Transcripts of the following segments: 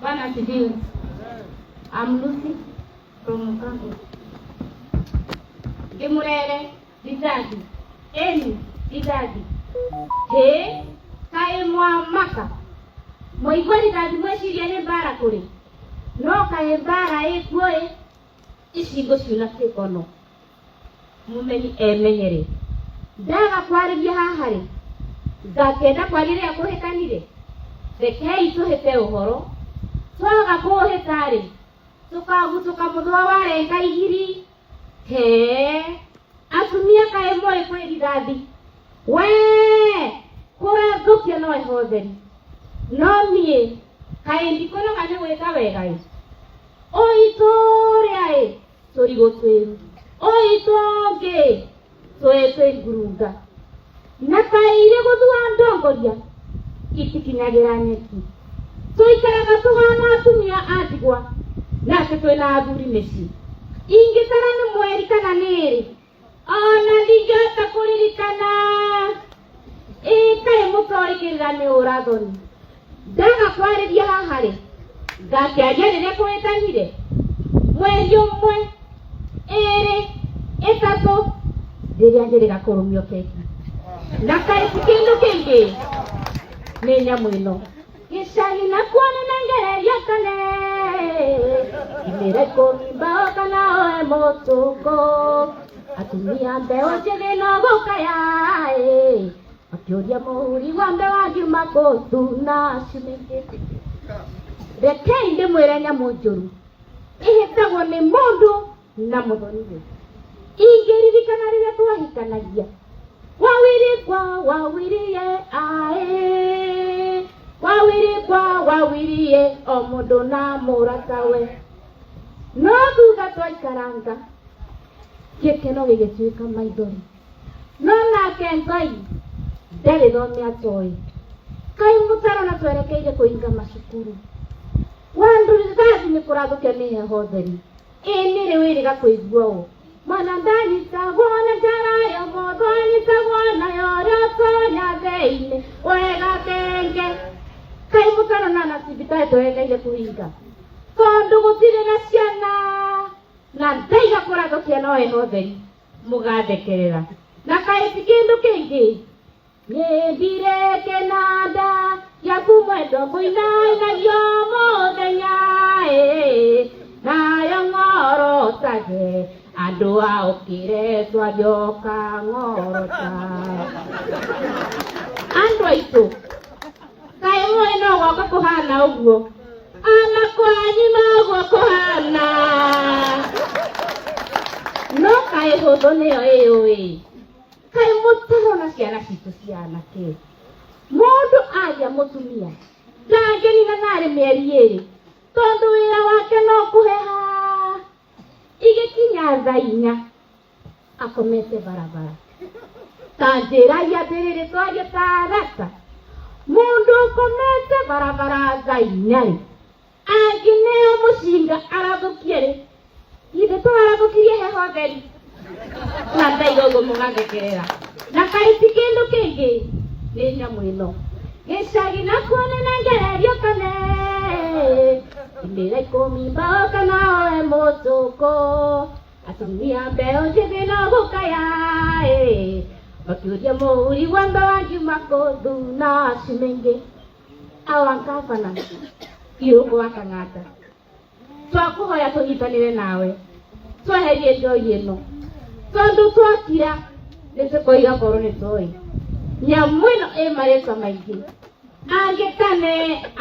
Bwana asifiwe. I'm Lucy from Mukambo. Ngĩmũrere rithathi. Ĩni rithathi. Hĩ kaĩ mwamaka. Mwaigua rithathi mweciria nĩ mbara kũrĩ. No kaĩ mbara ĩkuo ĩ ici ngũciuna kĩkono. Mũmenyi emenyere. Ndaga kwarĩria haha rĩ, ngakĩenda kwaria rĩrĩa kũhĩtanire? Rekei tũhĩte ũhoro. Twaga kũũhĩta rĩ, tũkagutũka mũthũa warenga igiri. Hee, atumia kaĩ mũĩ kwĩ rithathi. Wee, kũrathũkia no heho theri. No niĩ, kaĩ ndikũnoga nĩ gwĩka wega ĩ? Ũitũrĩa ĩ, tũrigũ twĩru. Ũitũ ũngĩ, twĩ twĩ ngurunga. Na kaĩ irĩ gũthua ndongoria, itikinyagĩra nyeki. Tũikaraga tũhana atumia a ndigwa, na atĩ twĩna athuri mĩciĩ. Ingĩtara nĩ mweri kana nĩ ĩrĩ, ona ndingĩhota kũririkana. Ĩ kaĩ mũtoĩ kĩrĩra nĩ ũrathoni. Ndaga kwarĩria haha rĩ, ngakĩaria rĩrĩa kũhĩtanire. Mweri ũmwe, ĩrĩ, ĩtatũ, rĩrĩa njĩrĩga kũrũmio keki. Na kaĩ ti kĩndũ kĩngĩ, nĩ nyamũ ĩno. Gĩcagi nakuo nĩnengererio tene, imĩra ikũmi mbao kana oe mũtũkũ. Atumia mbeũ njĩthĩ no gũkaya ĩ, makĩũria mũhuri wa mbeũ angiuma kũ thuna ciumĩte. Rekei ndĩmwĩre nyamũ njũru ĩhĩtagwo nĩ mũndũ na mũthoniwe. Ingĩririkana rĩrĩa twahikanagia, wawiri kwa wawiriye aĩ, wawiri kwa wawiriye o mũndũ na mũratawe. No thutha twaikaranga gĩkeno gĩgĩtuĩka maithori. No nake Ngai ndarĩ thome atoĩ. Kaĩ mũtarona twerekeire kũhinga macukuru. Wandu rithathi nĩ kũrathũkia nĩ heho theri. Ĩ nĩ rĩ wĩrĩga kũigua ũũ. Mwana ndanyitagwo na njara ya mũndũ anyitagwo nayo ũrĩa ũtonya thĩinĩ wega kenge. Kaĩ mũtarona na thibitarĩ twerekeire kũhinga. Tondũ gũtirĩ na ciana na ndaiga kũrathũkia no heho theri mũgathekerera. Na kaĩ ti kĩndũ kĩngĩ Nyendire kĩnanda gĩaku mwendo kũinainagio mũthenya ĩ, nayo ng'orotage andũ a ũkĩre twarioka ng'orota. Andũ aitũ, kaĩ mũĩ no gwakwa kũhana ũguo? Ona kwanyu noguo kũhana. No kaĩ hũthũ nĩyo ĩyũĩ. Kaĩ mũtarona ciana citũ cia anake. Mũndũ agĩa mũtumia ndangĩnina narĩ mĩeri ĩrĩ tondũ wĩra wake no kũheha. Igĩkinya thaa inya akomete barabara. Ta njĩrai atĩrĩrĩ twarie ta arata. Mũndũ ũkomete barabara thaa inya rĩ, angĩneo mũcinga arathũkie rĩ, githĩ to arathũkirie heho theri? Na ndaiga ũguo mũgathekerera. Na kaĩ ti kĩndũ kĩngĩ, nĩ nyamũ ĩno. Gĩcagi nakuo nĩnengererio kane, imĩra ikũmi mbao kana oe mũtũkũ. Atumia mbeũ njĩthĩ no gũkaya ĩ, makĩũria mũhuri wa mbeũ angiuma kũ thuna ciumĩngĩ. Awa ngabana Irũngũ wa Kang'ata, twakũhoya tũnyitanĩre nawe tweherie njohi ĩno tondũ twakira nĩ tũkoiga korwo nĩ tũĩ nyamũ ĩno ĩ marĩtwa maingĩ, angĩ kane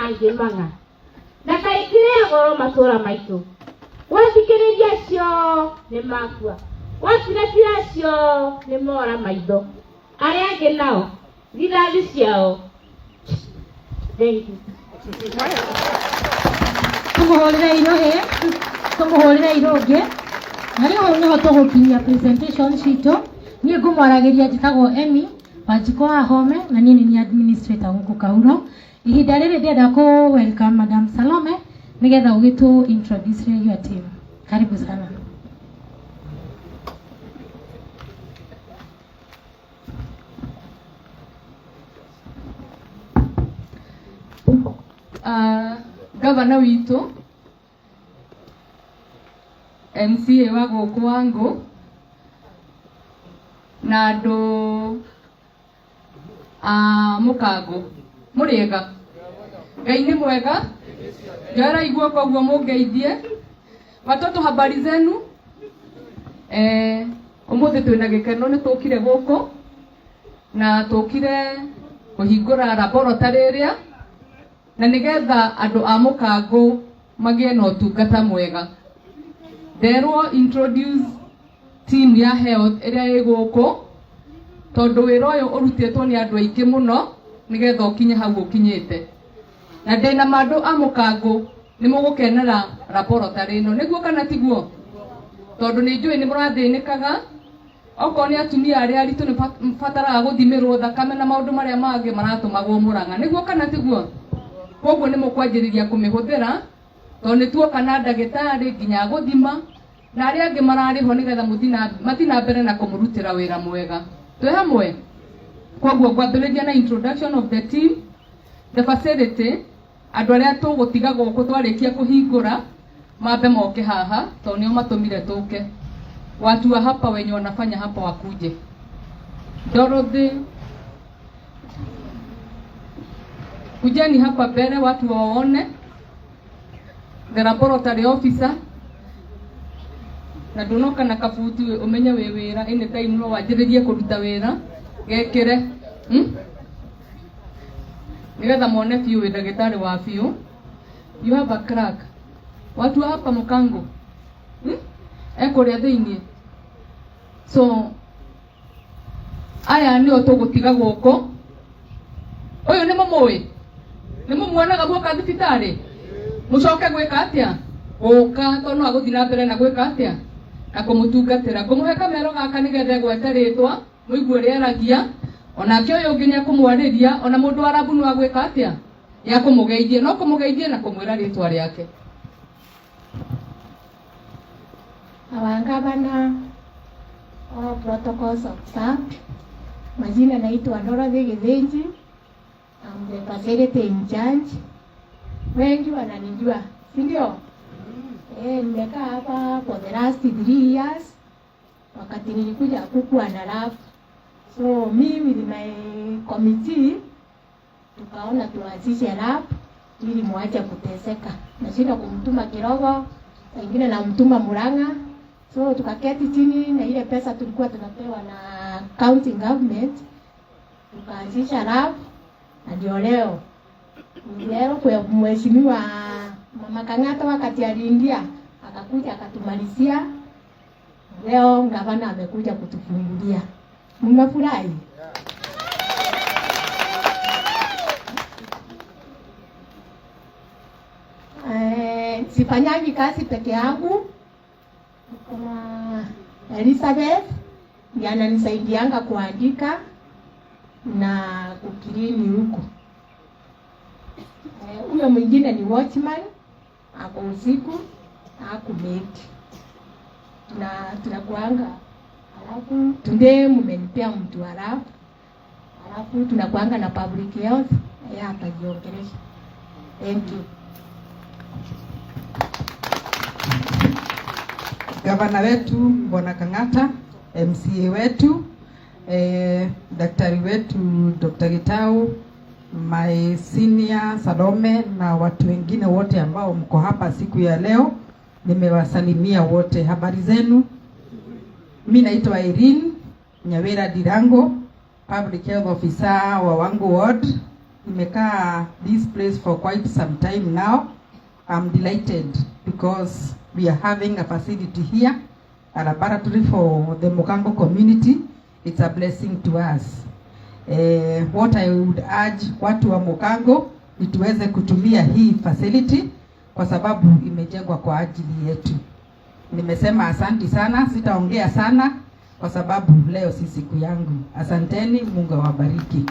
angĩ mang'a, na kaĩ kĩrĩa goro matũra maitũ. Wathikĩrĩria acio nĩ makua, watiratira acio nĩ mora maitho, arĩa angĩ nao rithathi ciao. Thank you. Tumuhurire iruhi, tumuhurire irungi. Na rĩu hau nĩho tũgũkinyia presentation citũ. Niĩ ngũmwaragĩria njĩtagwo Emmy Wanjikũ wa Home na niĩ nĩ niĩ administrator gũkũ Kahuro. Ihinda rĩrĩ ndĩrenda kũ welcome Madam Salome nĩgetha ũgĩtũ introduce your team. Karibu sana. Gavana witũ, MCA wa gũkũ Wangũ, na andũ a Mũkango, mũrĩega? Ngai nĩ mwega. Njoerai guoko ũguo mũngeithie. Watoto, habari zenu? Ũmũthĩ twĩna gĩkeno, nĩ tũkire gũkũ na tũkire kũhingũra laboratory ĩrĩa na nĩgetha andũ a Mũkango magĩe na ũtungata mwega. Nderwo introduce team ya health ĩrĩa ĩ gũkũ, tondũ wĩra ũyũ ũrutĩtwo nĩ andũ aingĩ mũno nĩgetha ũkinye hau ũkinyĩte, na ndĩna ma andũ a Mũkango nĩ mũgũkenera laboratory ĩno. Nĩguo kana tiguo? Tondũ nĩ njũĩ nĩ mũrathĩnĩkaga, okorwo nĩ atumia arĩa aritũ nĩ bataraga gũthimĩrwo thakame na maũndũ marĩa mangĩ maratũmagwo Mũrang'a. Nĩguo kana tiguo? Koguo nĩ mũkwanjĩrĩria kũmĩhũthĩra, tondũ nĩ tuoka na ndagĩtarĩ nginya gũthima na arĩa angĩ mararĩho nĩgetha mathiĩ na mbere na kũmũrutĩra wĩra mwega. Twĩ hamwe. Koguo ngwambĩrĩria na introduction of the team, the facility, andũ arĩa tũgũtiga gũkũ twarĩkia kũhingũra mambe moke haha, tondũ nĩo matũmire tũke. Watu wa hapa wenye wanafanya hapa wakuje. Dorothy, kujeni hapa mbele watu waone. The laboratory officer, na ndunoka na kabuti umenye wĩ wĩra anytime, no wanjĩrĩrie kũruta wĩra gekĩre, Nĩgetha mone biũ wĩ ndagĩtarĩ wa biũ. You have a crack. Watu wa hapa Mũkango, Ekũrĩa thĩiniĩ. So aya nĩo tũgũtiga gũkũ. Ũyũ nĩ mũmũĩ, nĩ mũmuonaga guoka thibitarĩ. Mũcoke gwĩka atĩa? Gũka, tondũ no agũthiĩ na mbere na gwĩka atĩa na kũmũtungatĩra. Ngũmũhe kamero gaka nĩgetha egwete rĩtwa mũigue ũrĩa aragia. Onake ũyũ ũngĩ nĩ akũmwarĩria, ona mũndũ wa rabu no agwĩka atĩa, nĩ akũmũgeithia, no kũmũgeithia na kũmwĩra rĩtwa rĩake. Our governor, all protocols observed. Majina naitwa Dorothy Githinji. I'm the facility in charge. Wengi wananijua, si ndio? Eh, nimekaa hapa for the last 3 years. Wakati nilikuja hakukuwa na lab. So me with my committee tukaona tuanzishe lab ili muache kuteseka. Nashinda kumtuma Kirogo, saa ingine namtuma Murang'a. So tukaketi chini na ile pesa tulikuwa tunapewa na county government, tukaanzisha lab na ndio leo. Leo kwa mheshimiwa Mama Kang'ata wakati aliingia akakuja akatumalizia. Leo gavana amekuja kutufungulia. Mmefurahi? Eh, sifanyangi kazi peke yangu. Kuna Elizabeth ndiye ananisaidianga kuandika na kuclean huko. Eh, huyo mwingine ni watchman, ako usiku hakumeki na tunakuanga. Alafu today mmenipea mtu, halafu tunakuanga na public health, yeye atajiongelesha. Thank you. Gavana wetu Bwana Kang'ata, MCA wetu, daktari wetu Dr. Gitau, my senior Salome na watu wengine wote ambao mko hapa siku ya leo, nimewasalimia wote. Habari zenu? Mi naitwa Irene Nyawira Dirango, Public Health Officer wa Wangu Ward. Nimekaa this place for quite some time now. I'm delighted because we are having a facility here, a laboratory for the Mukango community. It's a blessing to us. What I would urge watu wa Mukango ni tuweze kutumia hii facility kwa sababu imejengwa kwa ajili yetu. Nimesema asanti sana, sitaongea sana kwa sababu leo si siku yangu. Asanteni, Mungu awabariki.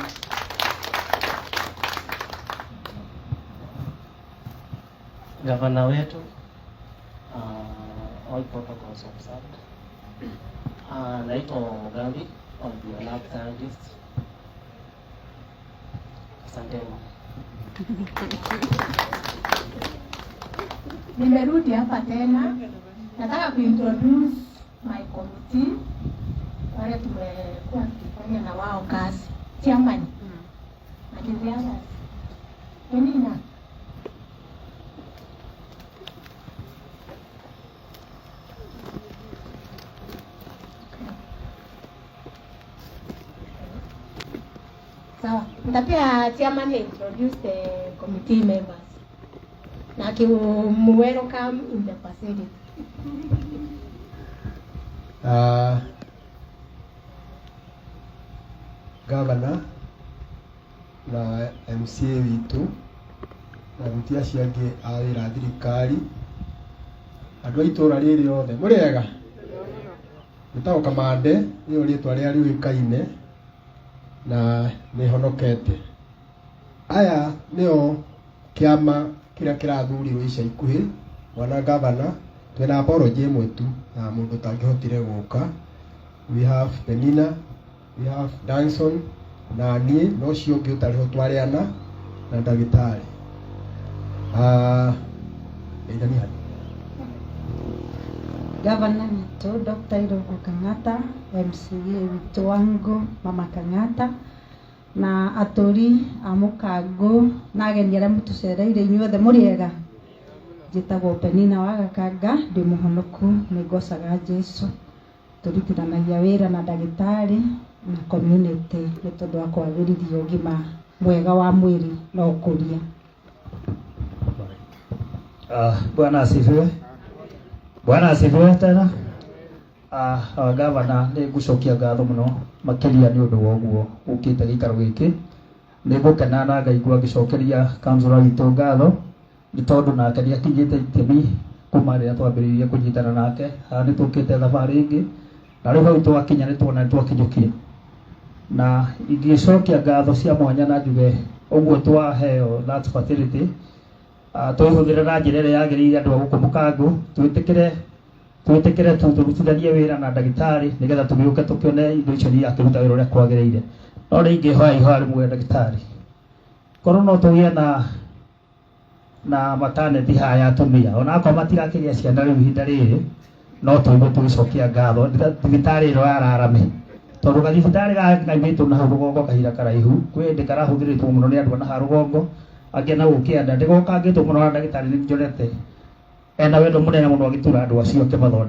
Gavana wetu, all protocols observed. Naitwa Mugambi, I'm the lab scientist. Asanteni. Nimerudi hapa tena, nataka kuintroduce my committee, wale tumekuwa tukifanya na wao kazi. Chairman and the others. Penina. Sawa, nitapea chairman introduce the committee members na akimu-welcome in the facility. Gavana na MCA witũ na aruti acio angĩ a wĩra a thirikari, andũ a itũra rĩrĩ othe, mũrĩega? Njĩtagwo Kamande, nĩyo rĩtwa rĩrĩa rĩũĩkaine na nĩ honokete. Aya nĩo kĩama kĩrĩa kĩrathurirwo ica ikuhĩ, mwana gavana, twĩna apology ĩmwe tu ya mũndũ ũtangĩhotire gũka. We have Penina, we have Danson na niĩ na ũcio ũngĩ ũtarĩ ho twarĩana na ndagĩtarĩ. Geithania hanini. Gavana witũ Dr. Irungu Kang'ata, MCA witũ Wangu Mama Kang'ata, na atũri a Mũkangũ na ageni arĩa mũtũcereire inyuothe, mũrĩega? Njĩtagwo Penina wa Gakanga, ndĩ mũhonoku, nĩ ngocaga Jesu. Tũrutithanagia wĩra na ndagĩtarĩ na community nĩ tondũ wa kwagĩrithia ũgima mwega wa mwĩrĩ na ũkũria. Bwana asifiwe. Bwana asifiwe tena. Gavana, nĩ ngũcokia ngatho mũno makĩria nĩ ũndũ wa ũguo ũkĩte gĩikaro gĩkĩ. Nĩ ngũkena na ngaigua ngĩcokeria councillor witũ ngatho nĩ tondũ nake nĩ akinyĩte itemi kuma rĩrĩa twambĩrĩirie kũnyitana nake. Haha nĩ tũkĩte thabarĩ ĩngĩ na rĩu hau twakinya nĩ tuona nĩ twakinyũkia, na ingĩcokia ngatho cia mwanya na njuge ũguo twaheo that facility, twĩhũthĩre na njĩra ĩrĩa yagĩrĩire. Andũ a gũkũ Mũkangũ, twĩtĩkĩre tu tũrutithanie wĩra na ndagĩtarĩ nĩgetha tũgĩũke tũkĩone indo icio nĩ irakĩruta wĩra ũrĩa kwagĩrĩire. No rĩ, ingĩhoya ihoya rĩmwe, ndagĩtarĩ, korwo no tũgĩe na maternity haha ya atumia, ona akorwo matirakĩgĩa ciana rĩu ihinda rĩrĩ, no tũigue tũgĩcokia ngatho thibitarĩ ĩno ya Rarame, tondũ gathibitarĩ gaka kaimĩtwo na hau rũgongo kahinda karaihu, kwĩ hĩndĩ karahũthĩrĩtwo mũno nĩ andũ a na haha rũgongo, angĩ na gũkũ kĩanda ndĩgokangĩtwo mũno na ndagĩtarĩ nĩ njonete ena wendo mũnene mũno agĩtura andũ acio akĩmathondeka.